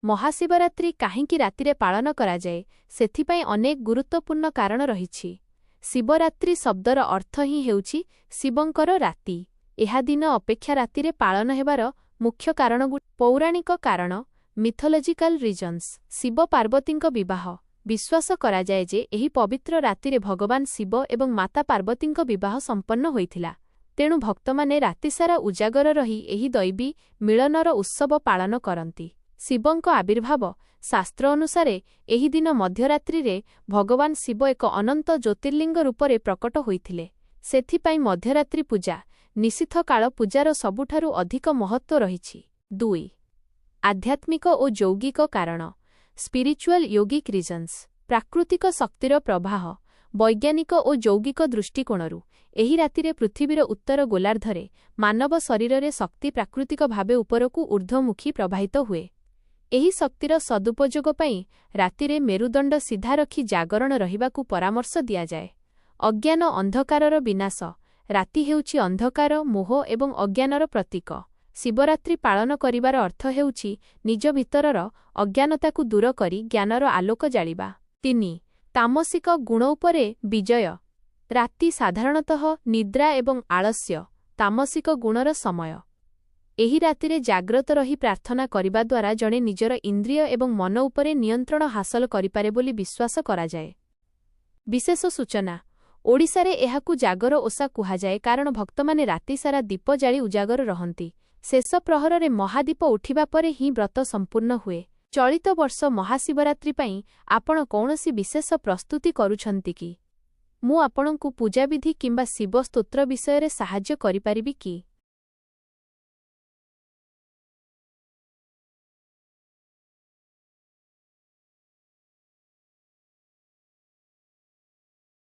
ମହାଶିବରାତ୍ରି କାହିଁକି ରାତିରେ ପାଳନ କରାଯାଏ, ସେଥିପାଇଁ ଅନେକ ଗୁରୁତ୍ୱପୂର୍ଣ୍ଣ କାରଣ ରହିଛି। ଶିବରାତ୍ରି ଶବ୍ଦର ଅର୍ଥ ହିଁ ହେଉଛି ଶିବଙ୍କର ରାତି। ଏହା ଦିନ ଅପେକ୍ଷା ରାତିରେ ପାଳନ ହେବାର ମୁଖ୍ୟ କାରଣ ପୌରାଣିକ କାରଣ, ମିଥୋଲୋଜିକାଲ ରିଜନ୍ସ। ଶିବ ପାର୍ବତୀଙ୍କ ବିବାହ। ବିଶ୍ୱାସ କରାଯାଏ ଯେ ଏହି ପବିତ୍ର ରାତିରେ ଭଗବାନ ଶିବ ଏବଂ ମାତା ପାର୍ବତୀଙ୍କ ବିବାହ ସମ୍ପନ୍ନ ହୋଇଥିଲା। ତେଣୁ ଭକ୍ତମାନେ ରାତିସାରା ଉଜାଗର ରହି ଏହି ଦୈବୀ ମିଳନର ଉତ୍ସବ ପାଳନ କରନ୍ତି। ଶିବଙ୍କ ଆବିର୍ଭାବ। ଶାସ୍ତ୍ର ଅନୁସାରେ ଏହି ଦିନ ମଧ୍ୟରାତ୍ରିରେ ଭଗବାନ ଶିବ ଏକ ଅନନ୍ତ ଜ୍ୟୋତିର୍ଲିଙ୍ଗ ରୂପରେ ପ୍ରକଟ ହୋଇଥିଲେ। ସେଥିପାଇଁ ମଧ୍ୟରାତ୍ରି ପୂଜା, ନିଶୀଥ କାଳ ପୂଜାର ସବୁଠାରୁ ଅଧିକ ମହତ୍ତ୍ୱ ରହିଛି। 2, ଆଧ୍ୟାତ୍ମିକ ଓ ଯୌଗିକ କାରଣ, ସ୍ପିରିଚୁଆଲ ୟୋଗିକ ରିଜନ୍ସ। ପ୍ରାକୃତିକ ଶକ୍ତିର ପ୍ରବାହ। ବୈଜ୍ଞାନିକ ଓ ଯୌଗିକ ଦୃଷ୍ଟିକୋଣରୁ ଏହି ରାତିରେ ପୃଥିବୀର ଉତ୍ତର ଗୋଲାର୍ଦ୍ଧରେ ମାନବ ଶରୀରରେ ଶକ୍ତି ପ୍ରାକୃତିକ ଭାବେ ଉପରକୁ ଊର୍ଦ୍ଧ୍ୱମୁଖୀ ପ୍ରବାହିତ ହୁଏ। ଏହି ଶକ୍ତିର ସଦୁପଯୋଗ ପାଇଁ ରାତିରେ ମେରୁଦଣ୍ଡ ସିଧା ରଖି ଜାଗରଣ ରହିବାକୁ ପରାମର୍ଶ ଦିଆଯାଏ। ଅଜ୍ଞାନ ଅନ୍ଧକାରର ବିନାଶ। ରାତି ହେଉଛି ଅନ୍ଧକାର, ମୋହ ଏବଂ ଅଜ୍ଞାନର ପ୍ରତୀକ। ଶିବରାତ୍ରି ପାଳନ କରିବାର ଅର୍ଥ ହେଉଛି ନିଜ ଭିତରର ଅଜ୍ଞାନତାକୁ ଦୂର କରି ଜ୍ଞାନର ଆଲୋକ ଜାଳିବା। 3, ତାମସିକ ଗୁଣ ଉପରେ ବିଜୟ। ରାତି ସାଧାରଣତଃ ନିଦ୍ରା ଏବଂ ଆଳସ୍ୟ, ତାମସିକ ଗୁଣର ସମୟ। ଏହି ରାତିରେ ଜାଗ୍ରତ ରହି ପ୍ରାର୍ଥନା କରିବା ଦ୍ୱାରା ଜଣେ ନିଜର ଇନ୍ଦ୍ରିୟ ଏବଂ ମନ ଉପରେ ନିୟନ୍ତ୍ରଣ ହାସଲ କରିପାରେ ବୋଲି ବିଶ୍ୱାସ କରାଯାଏ। ବିଶେଷ ସୂଚନା, ଓଡ଼ିଶାରେ ଏହାକୁ ଜାଗର ଓଷା କୁହାଯାଏ, କାରଣ ଭକ୍ତମାନେ ରାତିସାରା ଦୀପ ଜାଳି ଉଜାଗର ରହନ୍ତି। ଶେଷ ପ୍ରହରରେ ମହାଦୀପ ଉଠିବା ପରେ ହିଁ ବ୍ରତ ସମ୍ପୂର୍ଣ୍ଣ ହୁଏ। ଚଳିତ ବର୍ଷ ମହାଶିବରାତ୍ରି ପାଇଁ ଆପଣ କୌଣସି ବିଶେଷ ପ୍ରସ୍ତୁତି କରୁଛନ୍ତି କି? ମୁଁ ଆପଣଙ୍କୁ ପୂଜାବିଧି କିମ୍ବା ଶିବ ସ୍ତୋତ୍ର ବିଷୟରେ ସାହାଯ୍ୟ କରିପାରିବି କି?